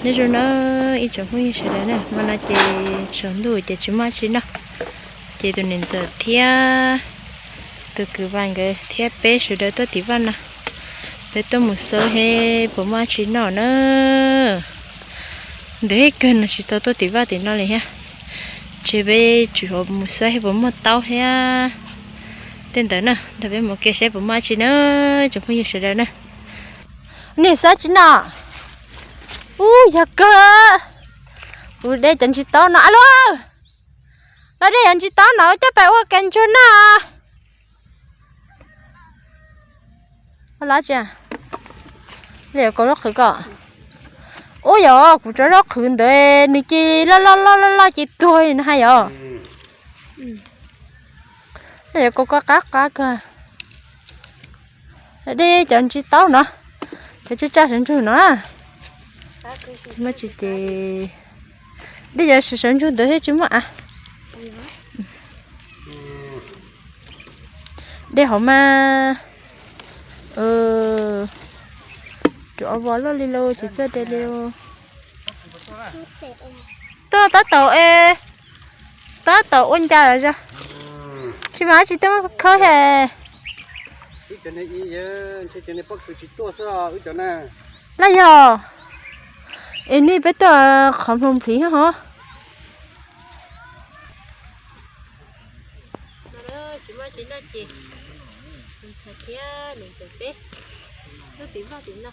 Nyob zoo na ib tsoom phooj ywg sawv daws na, hmo no ces tsaus ntuj ces tsis muaj dab tsi noj, ces tus niam ntxawm thiab tus kwv Vas nkawd thiab peb sawv daws tuaj tim vaj no, peb tuaj mus xauj seb puas muaj dab tsi noj na. Ntev kawg no tsis tau tuaj tim vaj tim no li thiab, ces peb tsuas mus xauj seb puas muaj taub thiab tej ntawd na, nrog peb mus ke seb puas muaj dab tsi na, tsoom phooj ywg sawv daws na. Nej xav tsi no? Ub, yog kawg. Kuv de cov ntsis taub no a luaj. Los de cov ntsis taub no coj pais ua ke ntsuag na. Los tsi, li koj zaub qhwv ko. Ub, yog kuv tso zaub qhwv ntawd nws cia li loj loj loj loj loj ces tuag li no hais yom. Yog koj koj qab qab kawg. De cov ntsis taub no, cov tsaj tsaj sawv ntsug no. Tsis muaj tsi ces de cov sawv ntsug ntawd thiab tsis muaj a. De hauv mas, ruam vos loj li lauj, tsis txawj de li lauj. Tuaj tab tom, tab tom ua ncas zog, tsis mas tsis tuaj khawb he. Laj yog, es nej peb tuaj qhov nploog plhis ho. Tsis muaj tsi noj ces, ntxhais thiab niam ntxawm peb lub tim vaj tim no,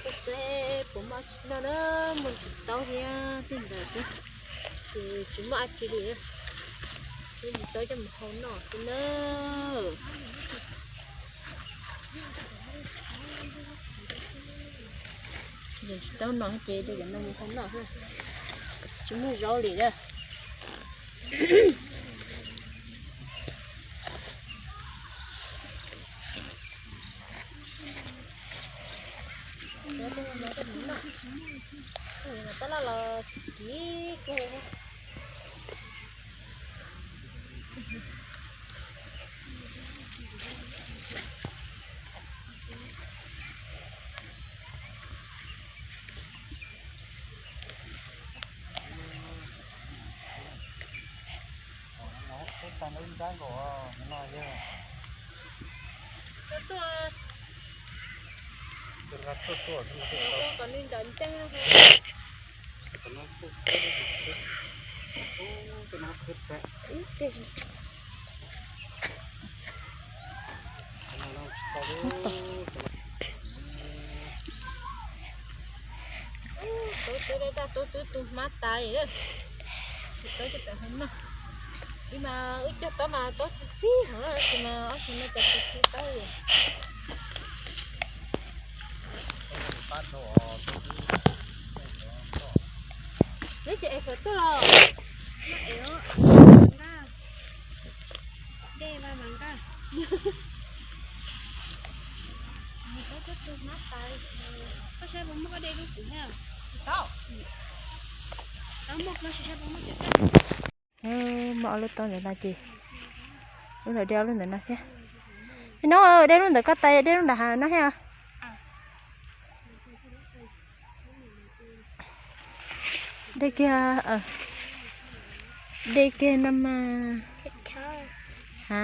xauj seb puas muaj dab tsi noj na, muaj ntsis taub thiab tej ntawd xwb, ces tsis muaj dab tsi li, muab ntsis taub coj mus hau noj xwb na. Ntsis taub no ces de cov no mus hau noj xwb, tsis muaj zaub li lawm. Tab laj los kiv kawg. Taub twb daj daj, taub twb tu hmab tas li. Tsis taub coj pem hau noj. Ib mas wb cog taub mas taub txi txib heev, tab sis mas ob tug no cas tsis txi taub li. Neb tsis es kawm tuaj los? Dej va mas nqaj. Koj saib puas muaj koj dej lub kuv thiab. Tau, muaj koj saib puas muaj cov. Muaj ob lub taub ntawm no ces, lub ntawm de ob lub ntawm no thiab. No, de lub ntawm koj tais, de lub ntawm hav no thiab. De kiag, de kiag no mas. Ha,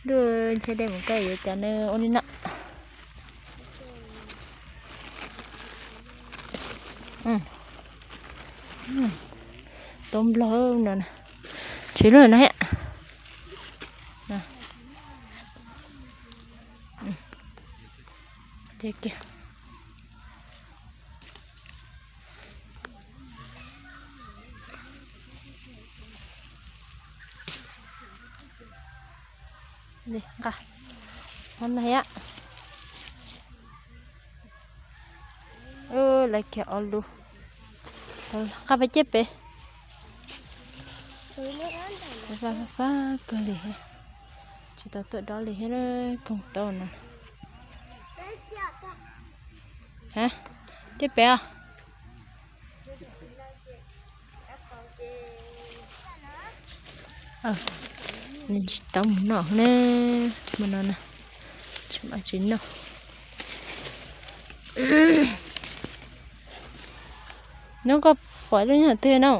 ntuj, ntshe de mus koj yuav cas ne, ua li no. Taub nplog no, tsis lub no thiab. De kiag. Nqa, no thiab. Lawv kiag ob lub. Nqa pais ciaj pem. Fab fab kawg li thiab. Tsis tau tuaj dob li thiab, koog taub no. Ha, ciaj pem os. Tsis tau mus noj na, hmo no na, tsis muaj tsi noj. Nub, koj pom lub nyuag twg no?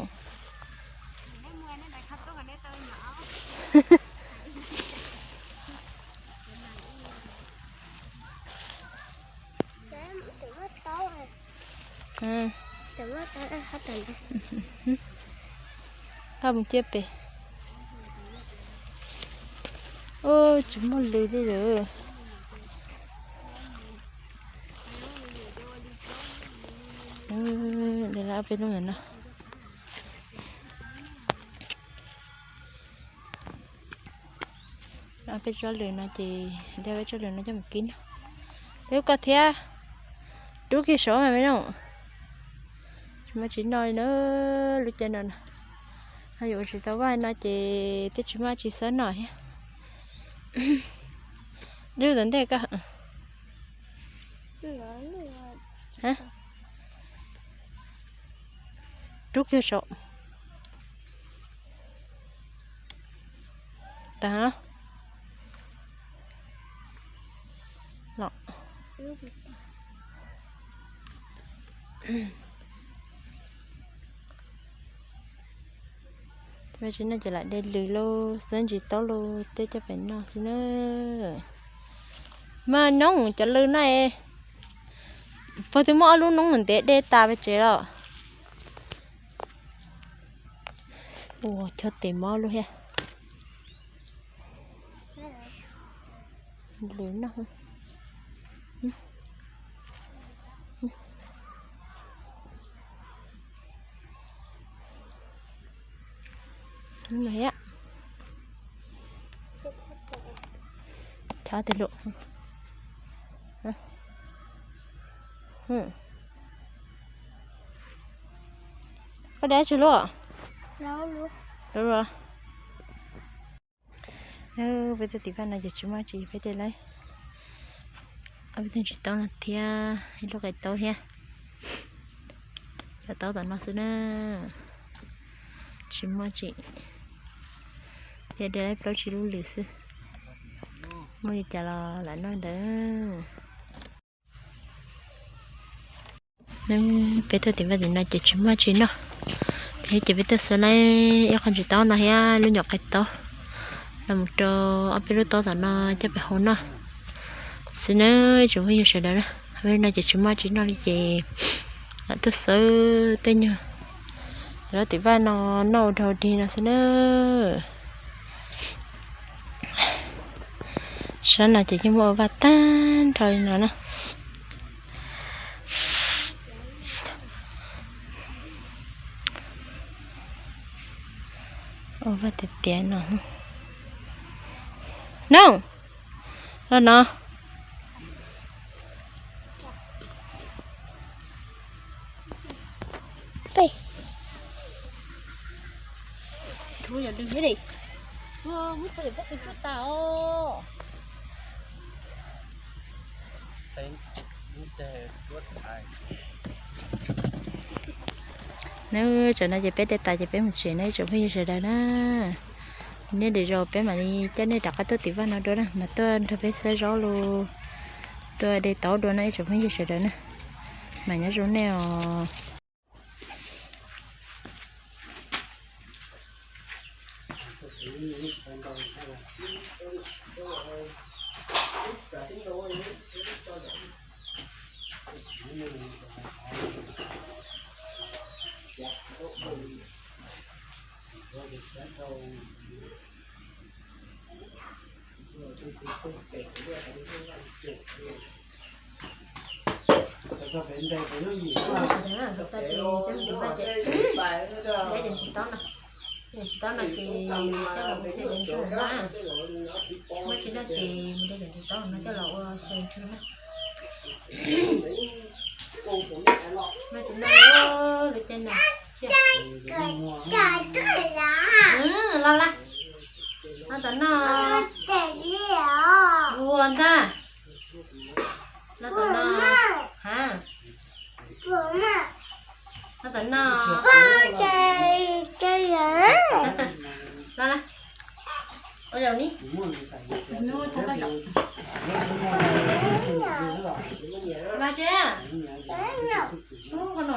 Koj mus ciaj pem. Tsis muaj lws li lawm. Peb lub no, peb tsob lws no ces, peb tsob lws no coj mus kib no. Peb koj thiab, rub kiag saum mas me no. Tsis muaj tsis noj li na, lub caij no na. Ho yuav ua tsis tau vaj no ces twb tsis muaj tsis xav noj thiab. Rub tom ntej koj. Rub kiag saum. Tas los. Tsis noj ces lam de lws lauj, xwb ntsis taub lauj, tej coj pem noj xwb na. Mas noob cov lws no es, puag twb muab ob lub noob ntev de tas pem tsev los. Ua chob tes mob lub thiab. Lws noj. Chob tes lus. Koj de tsis lub? Peb tug tim vaj no ces tsis muaj tsis, peb de lawm. Ob peb tug ntsis taub no thiab ib lub qe taub thiab. Cov taub tom no xwb na, tsis muaj tsis. Thiab de lawm plaub tsib lub lws xwb. Muaj li cas los lam noj ntawd. Peb tug tim vaj tim no ces tsis muaj tsis noj. Ces peb tuaj xav lawm ib qho ntsis taub no thiab lub nyuam qe taub los mus rau ob peb lub taub tom no coj pem hau noj xwb na. Tsoom phooj ywg sawv daws na, peb no ces tsis muaj tsis noj li ces lam tuaj xawb tej nyuag lub tim vaj no noj ua dog dig no xwb na. Sab no ces yeej muaj ua vaj tag nrho li no na. Ua vaj tiag tiag no. No, los no. Neb, tsam no ces peb de tas ces peb mus tsev na tsoom phooj ywg sawv daws na. Nej de zaum peb mam li coj nej rov qab tuaj tim vaj no dua na, mas tuaj nrog peb xawb zaub los tuaj de taub dua na ib tsoom phooj ywg sawv daws na. Mas nyob zoo nej os. Tsis taub no ces coj los mus thiaj li ntsuag na. Muaj tsis noj ces mus de cov tsis taub no coj los ua xyaw ntsuag na. Muaj tsis noj lub caij no. Los lawm, no tom no. Ua ntag. No tom no. Ha, no tom no. Los lawm, ua zaum ni. Ua tsev, ub qhov no.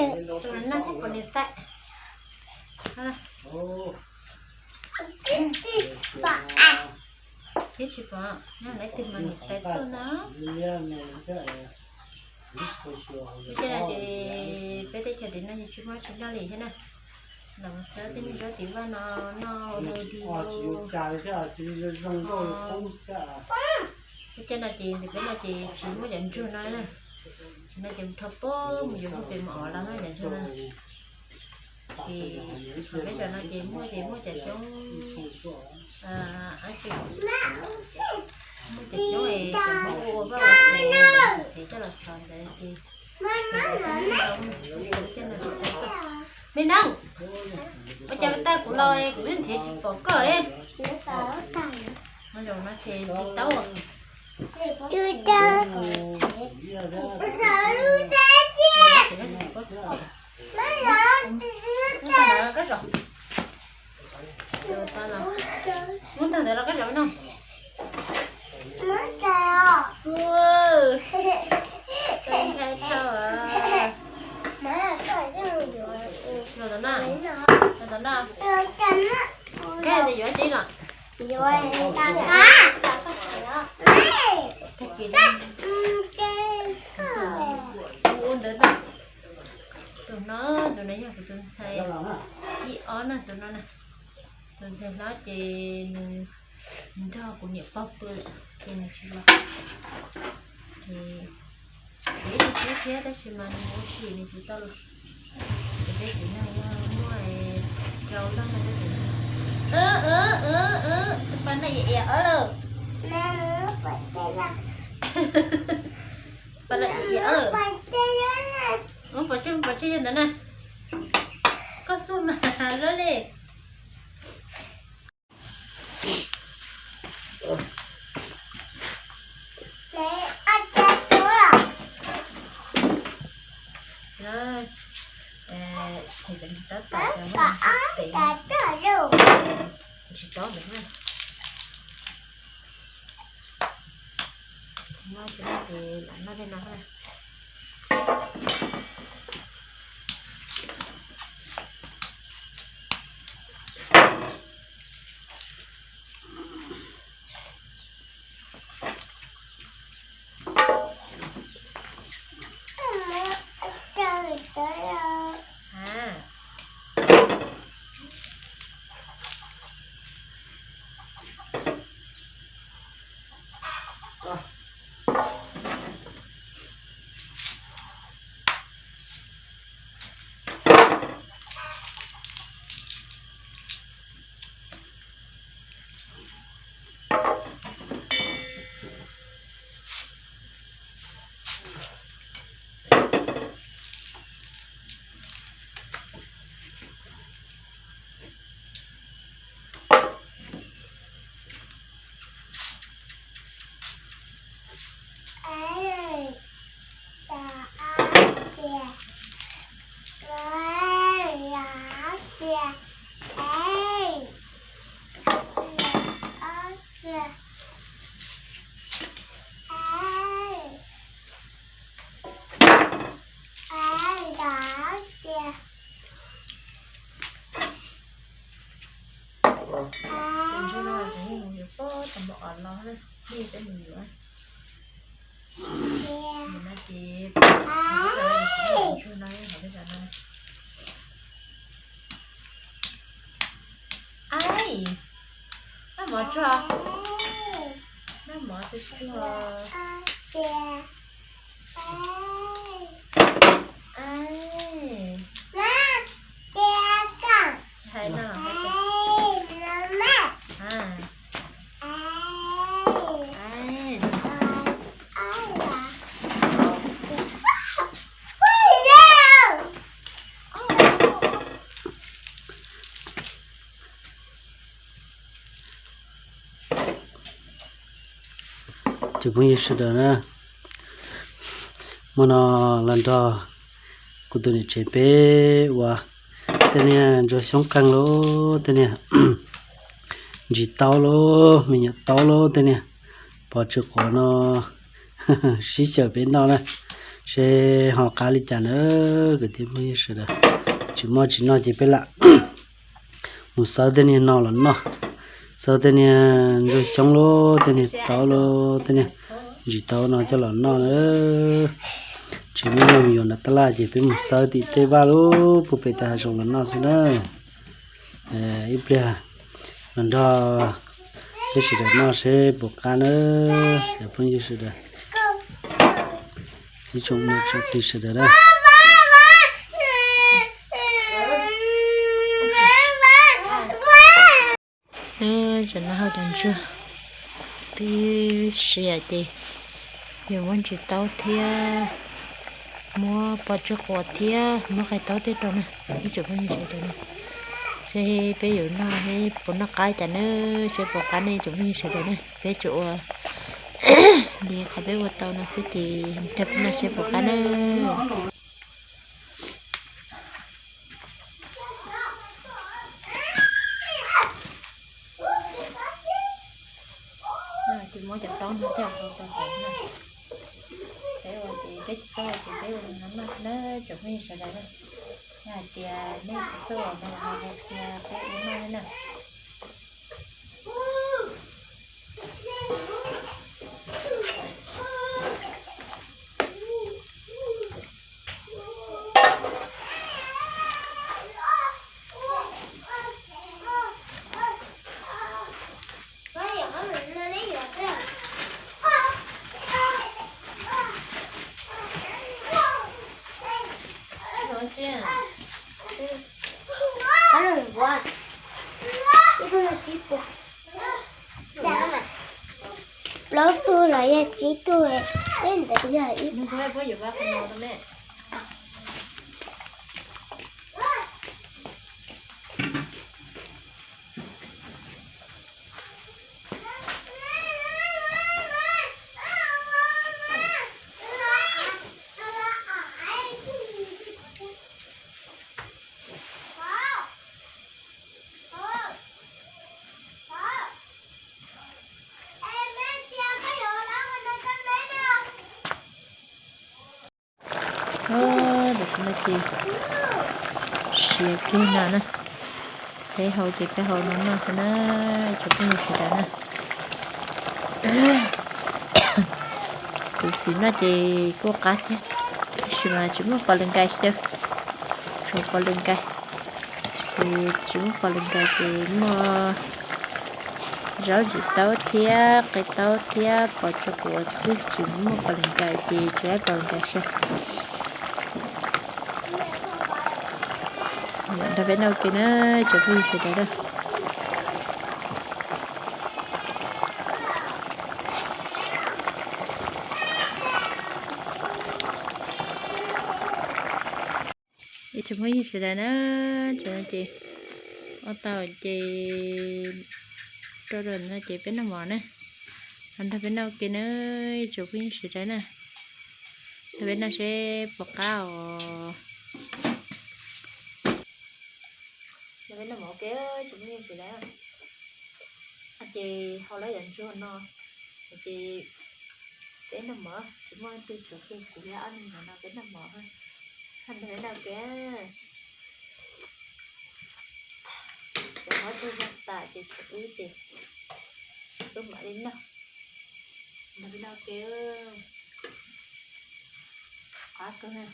Tus no noj thiab puas niam tais? Thiab tsis pom, nyob lawv twg mas niam tais tuaj na. Ua cas no ces peb teb chaws tim no ces tsis muaj tsis noj li thiab na. Los mus xwb tej niag zaub tim vaj no noj ua dog dig. Ua cas no ces ntawm peb no ces tsis muaj cov ntsuag no na. Tsis no ces mus rho pem mus yuav pem mus ov los na cov ntsuag no. Ces peb cov no ces muaj ces muaj cov coob, muaj cov coob es cov hmoob ua ua vaj ua tsev, txiv coj los xov ntawd ces me Noog, ua cas tas kuv los kuv twb nrhiav tsis pom koj li. Ua zaum no ces tsis tau. Muab tag ntawd los koj zov no. Los tom no, los tom no. Koj tias yuav tsis los? Tag kis ua ntawd no. Tus no, tus no yog kuv tus ntxhais thib ob na, tus no na. Tus ntxhais hlob ces nws nrog kuv niam pog pw lawm ces nws tsis los. Ces nws ib tug xwb thiab tab sis mas nws mus ua si nws tsis tau los. Ces peb tsev neeg yog muaj rau leej no peb tsev neeg. Tus pas no iam iam ob lawm. Pas no iam iam ob lawm. Mus pov tseg, pov tseg yog ntawd na. Koj xub mas loj li. Ces tab tom cov muab pem, tsis tob ntawd na. Tsis muaj tsis muaj ces lam noj tej no na. Tus ntsuag no ces yeej mus yuav pob tau npaum os los li, peb mus yuav. Nim no ces ntsuag no hauv peb zos no. Ai, mov tsuag. Mov tsuag tsuag. Cov phooj ywg sawv daws na, hmo no los nrog kuv tus niam tsev peb ua tej niag ntsuag xyoob qeeg lauj, tej niag ntsis taub lauj, me nyuam taub lauj, tej niag pov tsw quav no sib xyaw peb noj na, seb ho qab li cas na. Kwv tij phooj ywg sawv daws, tsis muaj tsis noj ces peb lam mus xawb tej niag no los noj, xawb tej niag ntsuag xyoob lauj, tej niag taub lauj, tej niag ntsis taub no coj los noj na. Tsis muaj noj mus yuav nram tab laj ces peb mus xawb tim tej vaj lub puag pem tej hav zoov los noj xwb na. Ib pliag los nrog peb sawv daws noj seb puas qab na, cov phooj ywg sawv daws, ib tsoom niam tsoom txiv sawv daws na. Tam no hau cov ntsuag, peb siav ces yuav muab ntsis taub thiab, muab pov tsw quav thiab muab qe taub tej rau na, ib tsoom phooj ywg sawv daws na. Seb peb yuav noj seb puas noj qab cas na, seb puas qab ne ib tsoom phooj ywg sawv daws na. Peb tsuas ua li qhov peb ua tau no xwb ces nrog peb noj seb puas qab na. Ces muab cov taub no coj hauv tau hauv na. Peb ua ces peb tsis txawj ua ces peb ua li no noj xwb na tsoom phooj ywg sawv daws na. Yog hais tias nej tsis txawj ua no los ho hais tias peb ua noj na. Plaub tug los yog tsib tug, peb ntawd yog ib. Tam sim no ces siav kiag no na, peb hau ces peb hau no noj xwb na, tsoom phooj ywg sawv daws na. Kuv xim no ces kuj qab thiab, tab sis mas tsis muaj pos lws nkais xyaw, tshuav pos lws nkais. Ces tsis muaj pos lws nkais ces muaj zaub ntsis taub thiab qe taub thiab pos tsw quav xwb, tsis muaj pos lws nkais ces tsis muaj pos lws nkais xyaw. Nrog peb noj ua ke na tsoom phooj ywg sawv daws na. Ib tsoom phooj ywg sawv daws na, ces ua tau ces rau rau no ces peb noj mov na. Nrog peb noj ua ke na, ib tsoom phooj ywg sawv daws na. Nrog peb noj seb puas qab os. Nrog peb noj mov ua ke tsoom phooj ywg sawv daws. Ces hau lawm cov ntsuag no ces peb noj mov, tsis muaj leej twg, tshuav kiag kuv thiab ob niag no peb noj mov. Nrog peb noj ua ke. Cov hmov tsuag zog tas ces tshuav wb ces wb mam li noj. Nrog peb noj ua ke. Qab kawg.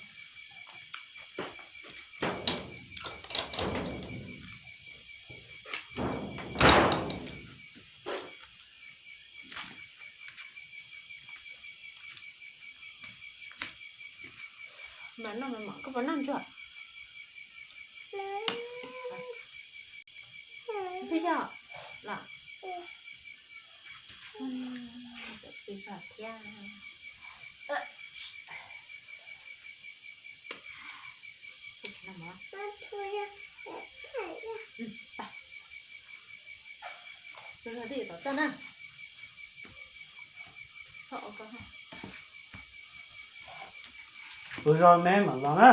Mas noj mas mom, koj puas noj ntsuag? Twb yog los. Pis zog thiab. Pis zog twb yuav tom txaj na. Pis zog me mam los na.